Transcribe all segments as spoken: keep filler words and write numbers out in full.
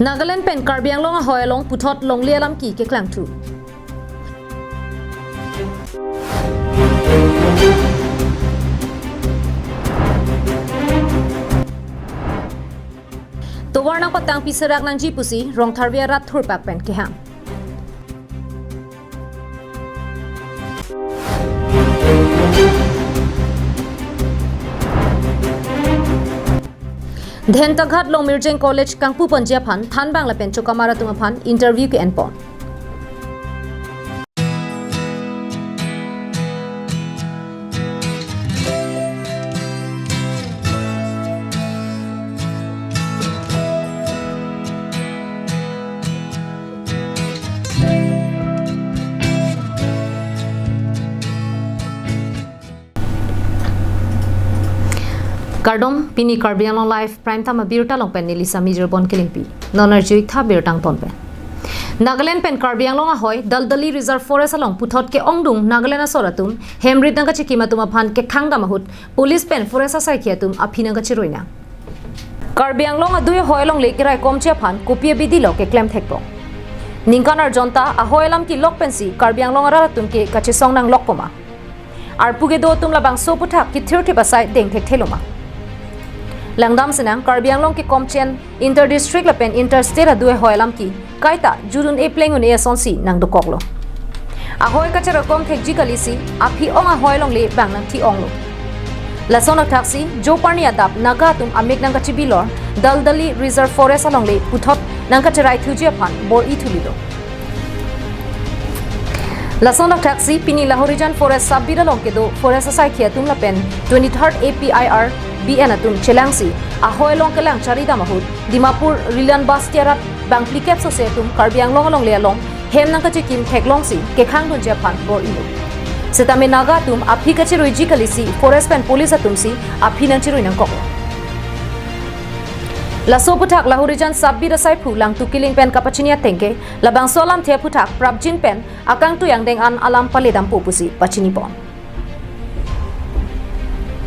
Nagaland pen Karbi Anglong ahoi along puthot longle alam ki keklangthu. Tovar nangpatangpi serak nangji pusi Rongtharve arat thurpak pen kehang. Dentaghat Longmirjeng College kangpu ponji aphan thanbang lapen chokamar atum aphan interview ke-enpon. Kardom, pini Karbi Anglong Live Prime Time abirta along pen neli Sami Jirbon kelingpi. Non arju-ik tha birta angton pen. Nagaland pen Karbi Anglong ahoi Daldali Reserve Forest along puthot ke-ongdung Nagaland asor atum hem rit nangkachikim atum aphan kekhang dam ahut police pen forest asaikhi atum aphi nangkachirui nang. Karbi Anglong adui ahoi alongle keraikomji aphan kopi abidi lo keklem thekpo. Ningkan arjon ta ahoi alam kelok pensi Karbi Anglong arat atum ke kachesong nanglok koma. Arpu kedo atum labangso aphuthak kethirthip asai dengthekthelo ma. Langdam sinang Karbi Anglong kekomchen inter district lapen inter state adui ahoi alam ke kaita jurun epleng un-e asonsi nangdokoklo. Ahoi kacheraikom thekji kalisi aphi ong ahoi alongle bang nangthi-onglo. Lason athaksi jo parni adap Naga atum amek nangkachibilor Daldali Reserve Forest alongle puthot nangkacheraithuji aphan bor-i thulilo. Lason athaksi pini Lahorijan Forest Sub-Beat along kedo forest asaikhi atum lapen twenty-third A P I R B N atum chelangsi ahoi along kelang charidam ahut Dimapur Rilan Basti arat bang phlikep sose atum Karbi Anglong alongle along hem nangkachikim theklongsi kekhangdunji aphan bor-ilo. Setame Naga atum aphi kachiruiji kalisi forest pen police atumsi aphi nangchirui nangkok. Laso aphuthak Lahorijan Sub-Beat asaiphu Langtuk Killing pen kapachini ateng ke labangso alamthe aphuthak prapjin pen akangtui angdeng an alam paledampo pusi pachinipon.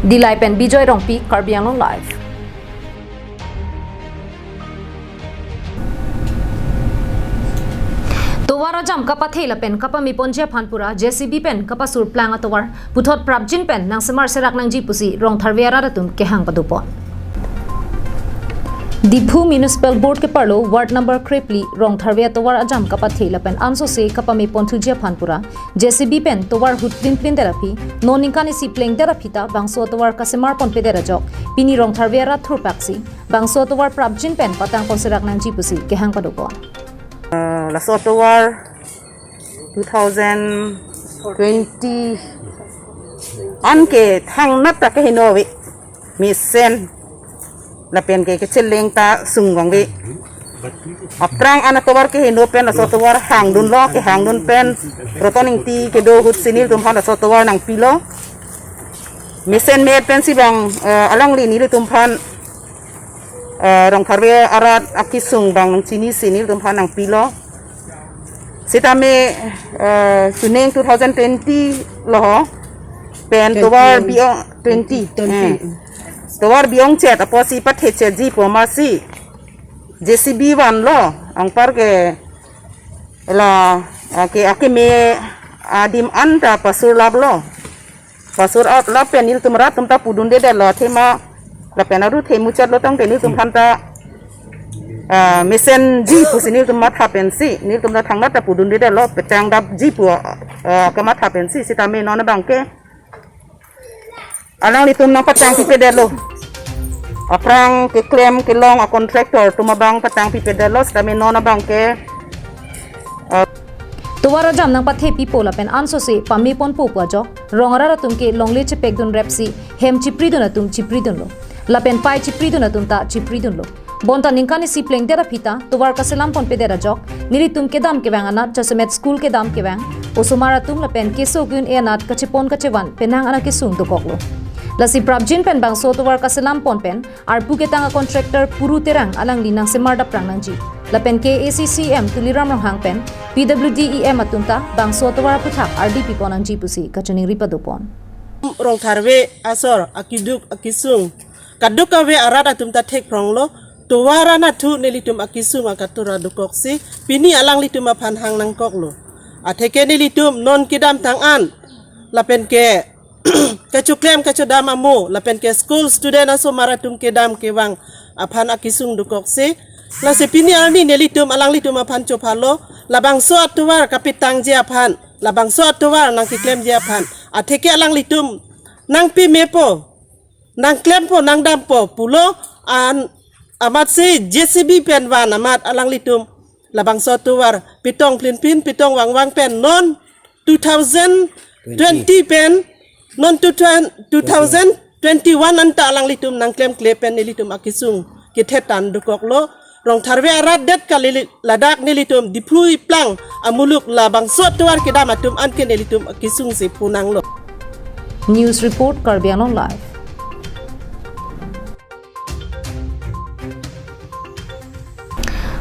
Dillai pen Bijoy Rongpi, Karbi Anglong Live. Tovar ajam kapathe lapen kapameponji aphan pura J C B pen kapasurplang atovar puthot prapjin pen nangsemar serak nangji pusi Rongtharve arat atum kehang padopon. Diphu Municipal Board keparlo ward number krephli Rongtharve atovar ajam kapathe lapen ansose kapameponthuji aphan pura J C B pen tovar hut plin plindet aphi, non ningkan isi plengdet aphi ta bangso atovar kasemar ponpedet ajok, pini Rongtharve arat thurpaksi bangso atovar prapjin pen patang ponserak nangji pusi kehang padopon. Eh, laso atovar two thousand twenty an ke thangnat ta keheno ave. Mesen lapen ke kecheleng ta sung vangve. Aphrang an atovar keheno pen laso atovar hangdunlo, kehangdun pen Roton Ingti kedo ahutsi nelitum aphan laso atovar nangpilo. Mesen me-et pensi bang, eh, alangli nelitum aphan, eh, Rongtharve arat akesung bang nangchinisi nelitum aphan nangpilo. Sitame, eh, suning two thousand twenty lo ho. Pen tovar bi-ong twenty. Twenty. Eh. Tovar bi-ongchet apotsi pathechetji pu amatsi J C B vanlo, anpar ke la, ake, akeme adim an ta pasurlaplo. Pasurlap pen nelitum rat atum ta pudundedetlo, athema lapen aru themu chatlo tangte nelitum aphan ta, ah, mesenji pusi nelitum matha pensi, nelitum ta thangnat ta pudundedetlo, petangdapji pu, ah, kematha pensi, sitame non abang ke alanglitum nangpatang pipedetlo. Aphrang keklem kelong a-contractor atum abang patang pipedetlo, sitame non abang ke, ah, tovar ajam nangpathepipo lapen ansose pameponpo pu ajok, rong arat atum ke longle chepekdunrepsi hem chipridun atum chipridunlo. Lapen pai chipridun atum ta chipridunlo. Bonta ningkan isi plengdet aphi ta tovar kaselam ponpedet ajok, nelitum kedam kevang anat jasemet school kedam kevang, osomar atum lapen keso ke-un-e anat kachepon kachevan penang an akesung dokoklo. Lasi prapjin pen bangso tovar kaselam pon pen arpu ketang a-contractor Puru Terang alangli nangsemar daprang nangji. Lapen K A A C C E M Tuliram Ronghang pen P W D E M atum ta bangso atovar aphuthak ardi pipon nangji pusi kachiningri padopon. Rongtharve asor akeduk akesung kadokave arat atum ta thekphronglo. Tovar anatthu nelitum akesung akatura dokoksi pini alanglitum aphan hang nangkoklo. Atheke nelitum non kedamtang an lapen ke kachoklem kachodam amo lapen ke school student asomar atum kedam kevang aphan akesung dokoksi. Lasi pini arni nelitum alanglitum aphan chophalo, labangso atovar kapetangji aphan, labangso atovar nangkeklemji aphan. Atheke alanglitum nangpimepo, nangklempo, nangdampo pulo an amatsi J C B pen van amat alanglitum labangso atovar pitong plinpin pitong vangvang pen non two thousand twenty pen, non two thousand, two thousand twenty-one anta alanglitum nangklemkle pen nelitum akesung kethetan dokoklo. Rong tharve arat det kali ladak nelitum Diphu iplang amuluk labangso atovar kedam atum anke nelitum akesung si phunanglo. News report, Karbi Anglong Live.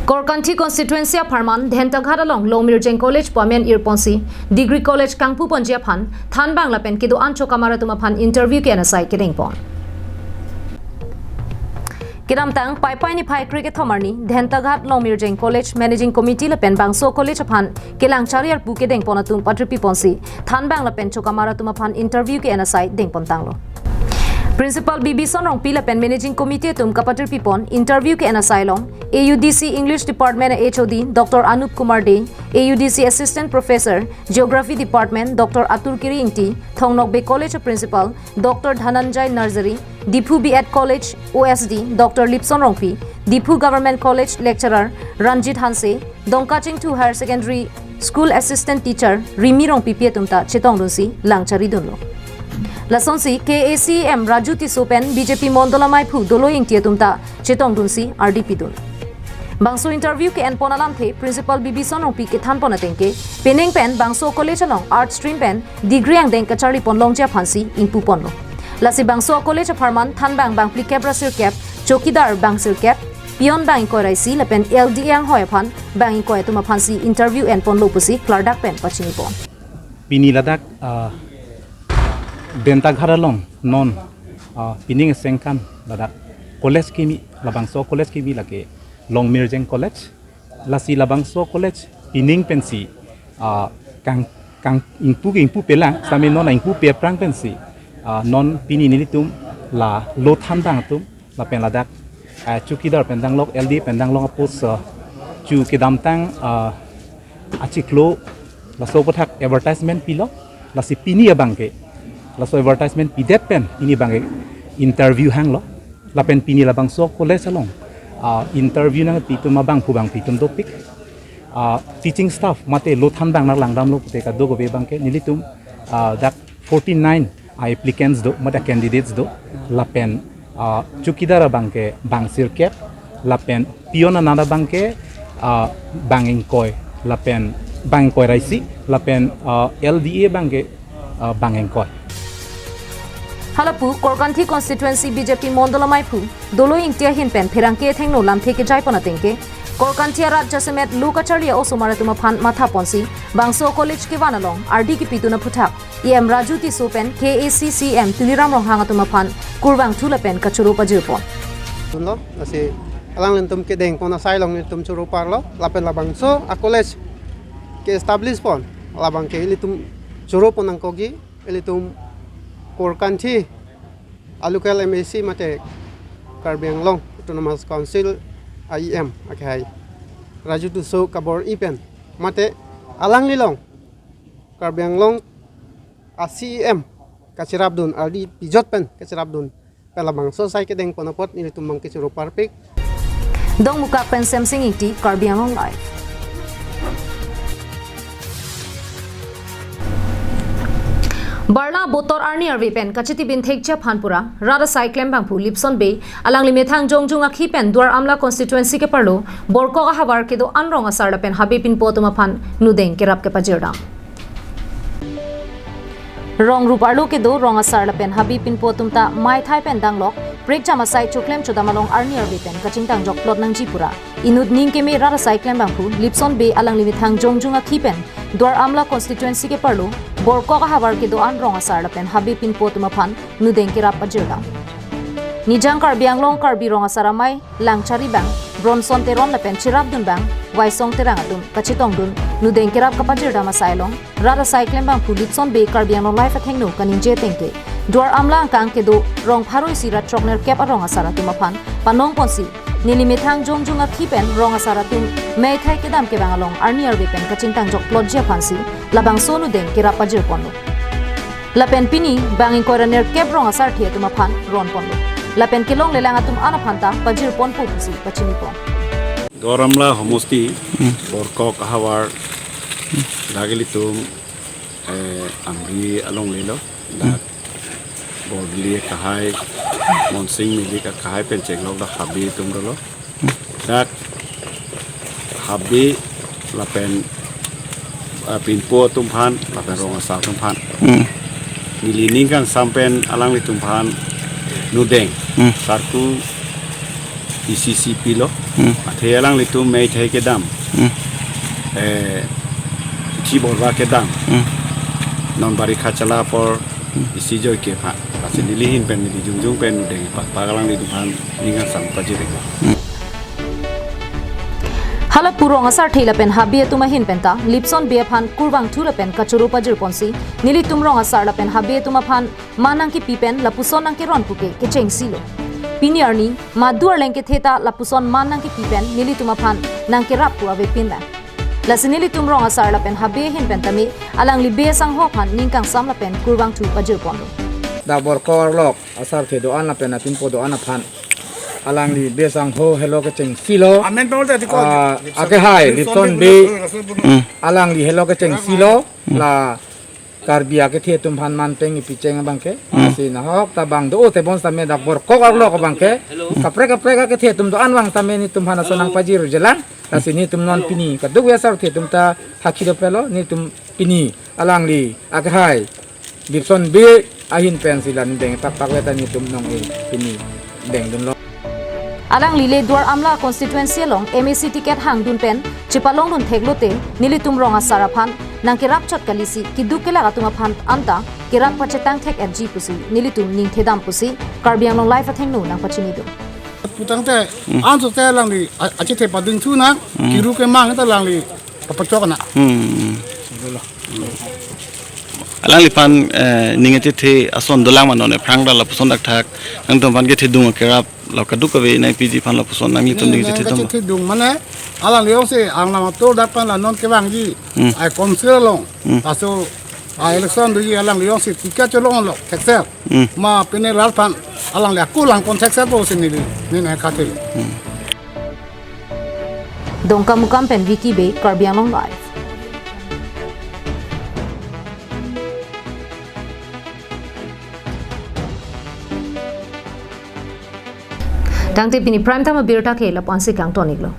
Korkanthi constituency apharman Dhentaghat along Longmirjeng College pu amen irponsi Degree College kangpuponji aphan thanbang lapen kedo-an chokamar atum aphan interview ke-en asai kedengpon. Kedamtang Paipai niphai kre-kethom arni Dhentaghat Longmirjeng College Managing Committee lapen bangso college aphan kelang charli arpu kedengpon atum patirpiponsi thanbang lapen chokamar atum aphan interview ke-en asai dengpontanglo. Principal Bibison Rongpi lapen Managing Committee atum kapatirpipon interview ke-en asai along A U D C English Department H O D Doctor Anup Kumar Dey, A U D C Assistant Professor Geography Department Doctor Atur Kiri Ingti, Thong Nokbe College Principal Doctor Dhananjay Narzary, Diphu B Ed College O S D Doctor Lipson Rongpi, Diphu Government College Lecturer Ranjit Hanse, Dongkachingthu Higher Secondary School Assistant Teacher Rimi Rongpipi atum ta chetongdunsi lang charlidunlo. Lasonsi K A C M Raju Tisso pen B J P Mondol amaiphu Doloi Ingti atum ta chetongdunsi ardi pidun. Bangso interview ke-enpon alamthe Principal Bibison Rongpi kethanpon atengke, penang pen bangso college along Arts stream pen degree angdeng kacharlipon longji aphansi ingpuponlo. Lasi bangso college apharman thanbang bangphlikep ra sirkep, chowkidar bang sirkep, peon bang ingkoi ra isi lapen L D A anghoi aphan bang ingkoi atum aphansi interview enponlo pusi klardak pen pachinipon. Pini ladak, ah, Dhentaghat along non, ah, pining asengkan ladak college kimi, labangso college kimi lake Longmirjeng College. Lasi labangso college pining pensi, ah, kang, kang ingpu ke ingpupelang, sami non ingpupe aphrang pensi, ah, non pini nelitum la lo thanbang atum lapen ladak, ah, chowkidar pen danglok, L D A pen danglok apos, ah, chu kedamtang, ah, achiklo laso aputhak advertisement pilo, lasi pini abangke laso advertisement pidet pen pini abangke interview hanglo, lapen pini labangso college along, ah, interview nangpi atum abangphu bangphi atum dopik, ah, teaching staff mate lo thanbang nanglang damlo pute kadokave abangke nelitum, ah, dak forty-nine applicants do, mate candidates do, lapen, ah, chowkidar abangke bang sirkep, lapen peon anat abangke, ah, bang ingkoi, lapen bang ingkoi ra isi, lapen, ah, L D A abangke, ah, bang ingkoi. Halapu Korkanthi constituency B J P Mondol amaiphu Doloi Ingti ahin pen pherangke athengno lamthe kejaipon atengke, Korkanthi arat jasemet lo kacharli a-osomar atum aphan mathaponsi bangso college kevan along ardi kepidun aphuthak E M Raju Tisso pen K A C C M Tuliram Ronghang atum aphan kurvangthu lapen kachoro pajirpon. Tunlo, lasi alanglitum kedengpon asai along nelitum choro parlo, lapen labangso a-college ke-establish pon, labangke ilitum choropon nangkokji, ilitum Korkanthi a-local M A C mate Karbi Anglong Autonomous Council a-E M akehai Raju Tisso kabor-i pen mate alanglilong Karbi Anglong a-C E M kachirapdun, ardi pijot pen kachirapdun pen labangso asai kedengpon apot nelitum abangke choro parpik. Dongmukak pen Semsing Ingti, Karbi Anglong Live. Barla botor arni arve pen kachitibin thekji aphan pura rat asai klembangphu Lipson Bey alangli methang jongjung akhi pen Duar Amla constituency keparlo Borkok ahavar kedo-an rong asar lapen habe pinpo atum aphan nudeng kerap kepajirdam. Rong rup arlo kedo rong asar lapen habe pinpo atum ta maithai pen danglok prekjam asai choklem chodam along arni arve pen kachingtang jokplot nangji pura inut ning keme rat asai klembangphu Lipson Bey alangli methang jongjung akhi pen Duar Amla constituency keparlo Borkok ahavar kedo-an rong asar lapen habe pinpo atum aphan nudeng kerap pajirdam. Nijang Karbi Anglong Karbi Rong Asar Amei Langchari abang Bronson Teron lapen cherapdun abang Waisong Terang atum kachetongdun nudeng kerap kapajirdam asai along rat asai klembangphu Lipson Bey Karbi Anglong Live athengno kaningje ateng ke Duar Amla angkang kedo rong pharo isi ra throknerkep arong asar atum aphan panong ponsi neli methang jongjung aphi pen rong asar atum meithai kedam kevang along arni arve pen kachingthang jokplotji aphansi labangso nudeng kerap pajir ponlo. Lapen pini bang ingkoi ra nerkep rong asarthe atum aphan ron ponlo. Lapen kelonglelang atum an aphan ta pajir ponpo pusi pachini pon. Duar Amla homosti, Hmm. Borkok ahavar, dak ilitum, eh, Amri alongle lo, dak, Hmm. Bordili kahai, Monsing Milik kahai pen chenglok dak Habe atum dolo. Dak Habe lapen, ah, pinpo atum aphan, lapen rong asar atum aphan. Hmm. Neli ning kangsam pen alanglitum aphan nudeng. Hmm. Sarku isi isi pilo. Hmm. Athe alanglitum meithai kedam. Hmm. Eh, chi borba kedam. Hmm. Non barikha chala apor Hmm. isi joike aphan. Lasi neli ahin pen neli jongjung pen nudeng pakpak alanglitum aphan ning kangsam pajir. Hmm. Hala pu rong asarthe lapen Habe atum ahin pen ta Lipson Bey aphan kurvangthu lapen kachoro pajir ponsi nelitum rong asar lapen Habe atum aphan man nangkepi pen lapuson nangkeron puke kechengsilo. Pini arni madu arleng kethe ta lapuson man nangkepi pen nelitum aphan nangkerap pu avepin lang. Lasi nelitum rong asar lapen Habe ahin pen tame alangli Bey asangho aphan ning kangsam lapen kurvangthu pajir ponlo. Dak Borkok arlok asarthe do-an lapen apinpo do-an aphan alangli Bey asangho helo kechengsilo. Amen pa udah di ko. Ah, akehai Lipson Bey Hmm. alangli helo kechengsilo. Hmm. La Karbi akethe atum aphan man peng ipi cheng abang ke. Hmm. Lasi nahok ta bang do-o te bonsitame dak Borkok arlok abang ke. Kaprek kaprek akethe atum do-an vang tame nelitum aphan ason nangpajirjelang. Lasi nelitum non pini kaduk asarthe atum ta hakhi doprelo, nelitum pini alangli akehai Lipson Bey ahin pensi la nudeng pakpak le ta nelitum nong-e pini dengdunlo. Alangli le Duar Amla constituency along M A C ticket hangdun pen chepalongdun theklote nelitum rong asar aphan nangkerap chot kalisi keduk kelak atum aphan anta kerap pachetang thek-etji pusi nelitum ningthedam pusi Karbi Anglong Live athengno nangpachinidun. Putangte Hmm. anso te alangli a-, achethe padingthu nang Hmm. kiru kemang ta alangli papachok nang. Hmm. Alangliphan, eh, ning achethe ason dolang ma non ephrang ra lapuson dak thak nangtum aphan kethedung akerap la kaduk kave nangpiji aphan lapuson nanglitum ning Ne, achethe nang dam. Kethedung mane alangli jongsi Arnam atur dak pen la non kevangji Hmm. ai council along. Hmm. Laso ai election doji alangli jongsi ticket cholonglo thekser. Hmm. Ma pine rat aphan alangli ako lang pon thekser pusi neli neli khathelo. Hmm. Dongkamukam pen Vicky Bey, Karbi Anglong Live. Tangte pini Prime Time abirta ke lapu-ansi kangton-iklo.